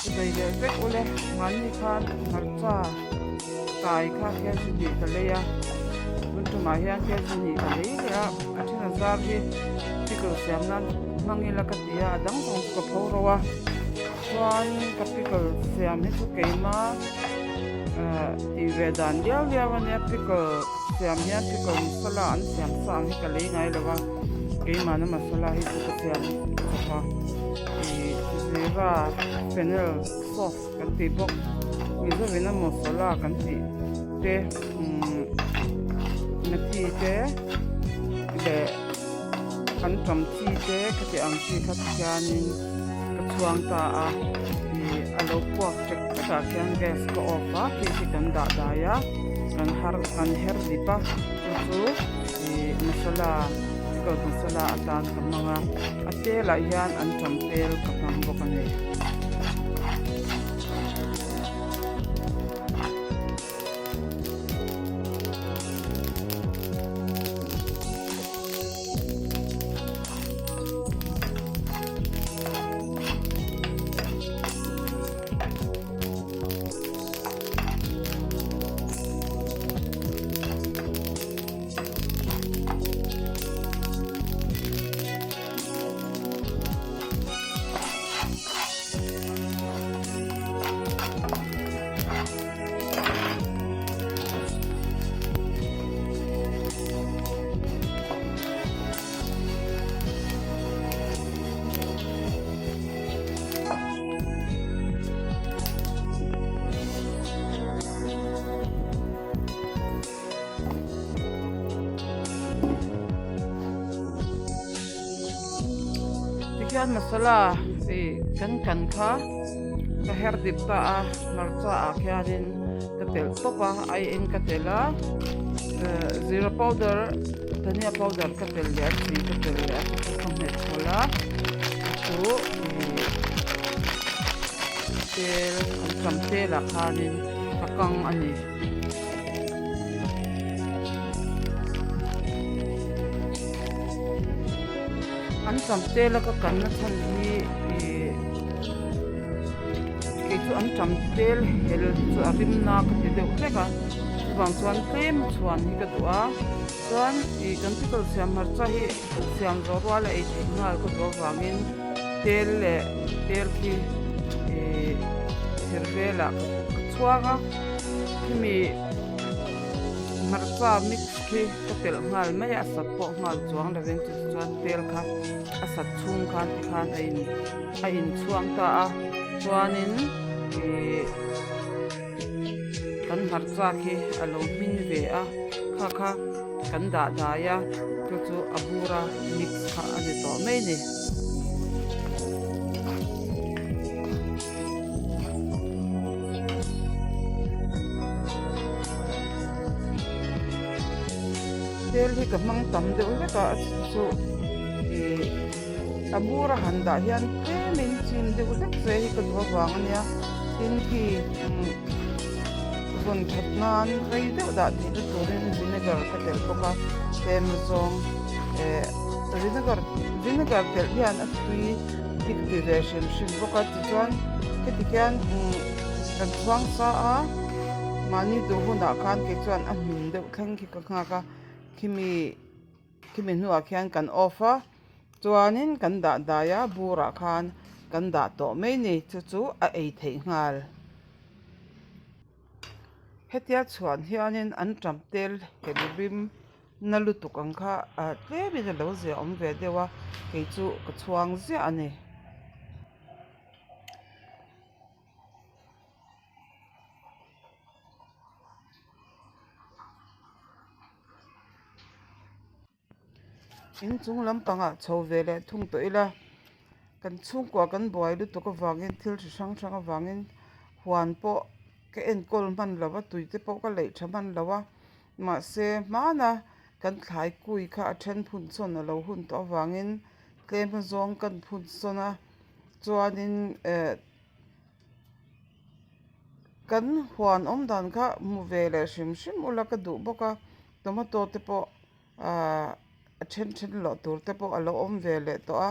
Chibai leh vek ule mahni khan hmarcha kai kha kg hnih ka lei a tun tumah hian kg hnih ka lei leh a a then a zar hi pickle siam nan hmang ila ka ti a a dang zawng chu ka pho ro a chuan ka pickle siam hi chu keima ah tih ve dan liau liau a nia pickle siam hian pickle masala an siam sa ang hi ka lei ngai lo a keimahna masala hi chu ka siam chawp a ih zira fennel sauce kan tih bawk mizovin a masala kan tih te umm methi te leh an tam chi te khati ang chi kha tikhianin ka chhuang ta a ih a lo puak ṭek ṭek ah khian gas ka off a khi khi kan dah dai a kan har kan her dip a chu chu ih masala chicken masala atan ka hmang a a tel ah hian an tam tel ka hmang bawk a ni. Tikhian masala ih kan kan kha ka her dip ta a hmarcha ah khianin ka telh tawp a aieng ka telh a zira powder dhania powder ka telh leh a chi ka telh leh a chu chu ka hmet phawlh a chu ih tel an tam tel ah khanin ka kang a ni. An tam tel a ka kanna chhan hi ih kei chu an tam tel hel chu a rim na ka ti deuh hlek a chuvang chuan tlem chhuan hi ka duh a chuan ih kan pickle siam hmarcha hi siam zawh rual a ei theih nghal ka duh avangin tel leh tel khi ih thir velah ka chhuang a khimi hmarcha mix khi ka telh nghal mai a a sat pawh nghal chuang lovin chu chuan tel kha a sat chhung khan tikhan a in a inchhuang ta a chuanin ih kan hmarcha khi a lo hmin ve a kha kha kan dah dai a chu chu a bura mix kha a ni tawh mai a ni. Tel hi ka hmang tam deuh hlek a a chu ih a bur a han dah hian tlemin chim deuh hlek che hi ka duh avang a nia tin khi vawn that nan rei deuh dah theih na turin vinegar ka telh bawk a tlem zawng eh vinegar vinegar telh hian a tui hi ka ti ve hrim hrim bawk a tichuan heti khian kan chhuang sa a mahni duh hunah khan kei chuan a hmin deuh thleng khi ka nghak a khimi khimi hnuah khian kan off a chuanin kan dah dai a burah khan kan dah tawh mai ni chu chu a ei theih nghal. Hetia chhuan hianin an tam tel hel rim na lutuk ang kha ah tlemin a lo zia awm ve deuh a kei chu ka chhuang ziah a ni. Inchung lampangah chho ve leh thung tawh ila kan chhungkua kan buai lutuk avangin thil chi hrang hrang avangin huan pawh ka enkawl hman lo va tui te pawh ka leih tha hman lo a mahse hmana kan thlai kui kha a then phun sawn a lo hun tawh avangin tlem a zawng kan phun sawn a chuanin eh kan huan awm dan kha hmu ve leh hrim hrim ula ka duh bawk a tomato te pawh. Ahh a then then loh tur te pawh a lo awm ve leh tawh a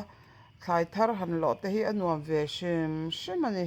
Thlai thar han lawh te hi a nuam ve hrim hrim a ni.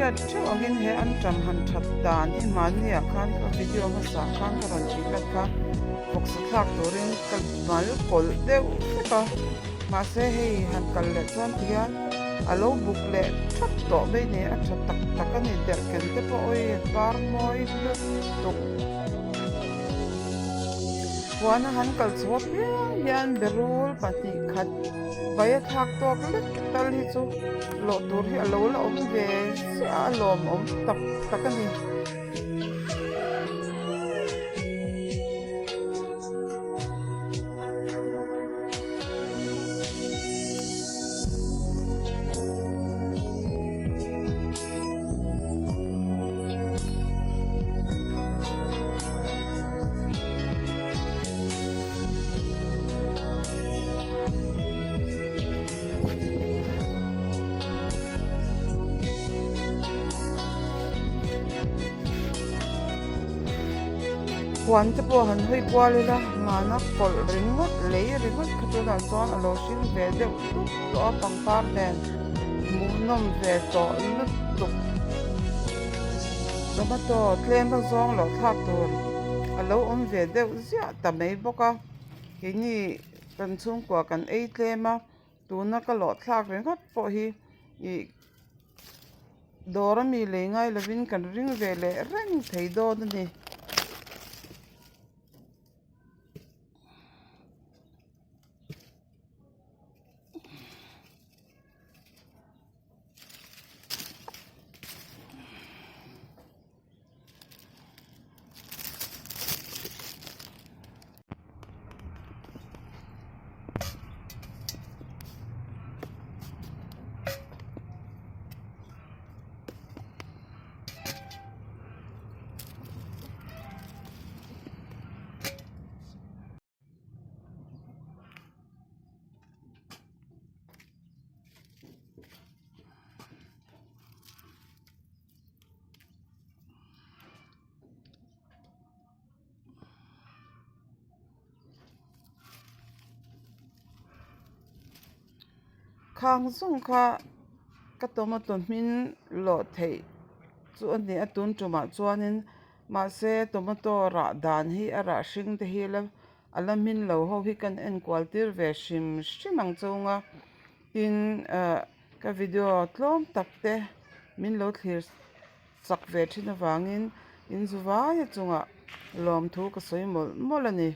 Hriat theuh angin he an ṭam han ṭhat dan hi mahni ah khan ka video hmasa khan ka rawn tih lat kha vawksa thlak turin ka mal kawlh deuh vek a mahse hei han kal leh chuan ti hian a lo buk leh thap tawh mai ni a tha tak tak a ni derhken te pawh awi par mawi lutuk huana han kal chho apiang hian berul pahnih khat vai a thlak tawk lek tal hi chu lawh tur hi a lo la awm ve chiah a a lawmawm tak tak a ni. Huan te pawh han hawi kual ila mana kawlh ringawt lei ringawt kha tunah chuan a lo hring ve deuh dup tawh a pangpar nen hmuhnawm ve tawh lutuk tomato tlem a zawng loh thlak tur a lo awm ve deuh ziah ta mai bawk a keini kan chhungkua kan ei tlem a tuna ka lawh thlak ringawt pawh hi ih dawr ami lei ngai lovin kan ring ve leh reng thei dawn a ni. Khang zawng kha ka tomato hmin lawh theih chu a ni a tun tumah chuanin mahse tomato rah dan hi a rah hring te hi la a la hmin lo ho hi kan enkual tir ve hrim hrim ang chung a tin ah ka video tlawm tak te min lo thlir chak ve thin avangin in zu vai a chungah lawmthu ka sawi mawlh mawlh a ni.